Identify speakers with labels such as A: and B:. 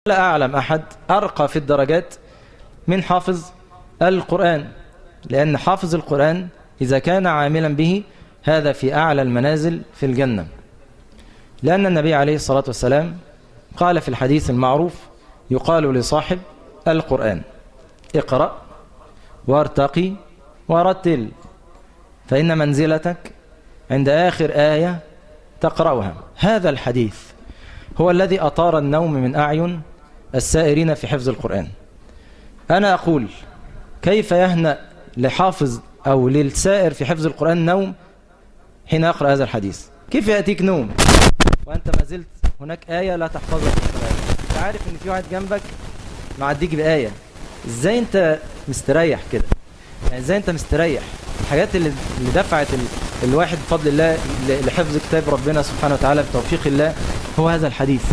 A: لا أعلم أحد أرقى في الدرجات من حافظ القرآن، لأن حافظ القرآن إذا كان عاملا به هذا في أعلى المنازل في الجنة، لأن النبي عليه الصلاة والسلام قال في الحديث المعروف: يقال لصاحب القرآن اقرأ وارتقي ورتل، فإن منزلتك عند آخر آية تقرأها. هذا الحديث هو الذي أطار النوم من أعين السائرين في حفظ القرآن. أنا أقول كيف يهنأ لحافظ أو للسائر في حفظ القرآن نوم حين يقرأ هذا الحديث؟ كيف يأتيك نوم وأنت ما زلت هناك آية لا تحفظها في القرآن؟ أنت عارف إن في واحد جنبك معديك بآية، إزاي أنت مستريح كده؟ يعني إزاي أنت مستريح؟ الحاجات اللي دفعت الواحد بفضل الله لحفظ كتاب ربنا سبحانه وتعالى بتوفيق الله هو هذا الحديث.